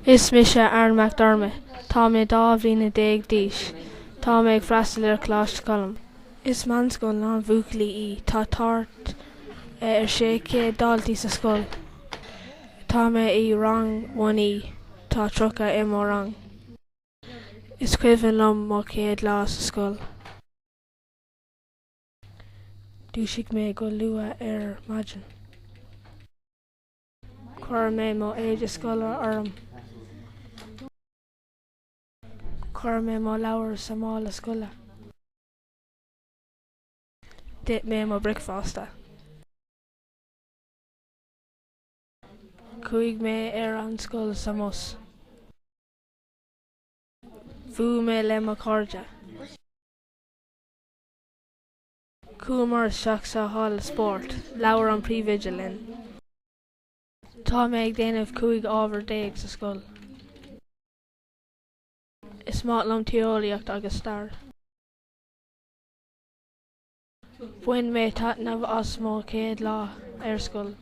Is mise Aaron McDermott. Tá mé 12 bhliana d'aois. Tá mé ag freastal ar Choláiste Choilm. Is meánscoil lán bhuachaillí í. Tá thart ar 600 daltaí sa scoil. Tá mé i rang 1E. Tá 30 i mo rang. Is cuimhin liom mo chéad lá sa scoil. Dhúisigh mé go luath ar maidin. Chuir mé mo éide scoile orm. Chuir mé mo leabhar sa mála scoile. D'ith mé mo bricfeasta. Chuaigh mé ar an scoil sa mbus. Bhuail mé le mo chairde. Chuamar isteach sa halla spóirt. Labhair an príomhoide linn. Tá mé ag déanamh 15 ábhar sa scoil. Is maith liom tíreolaíocht agus stair. Bhain mé taitneamh as mo chéad lá ar scoil.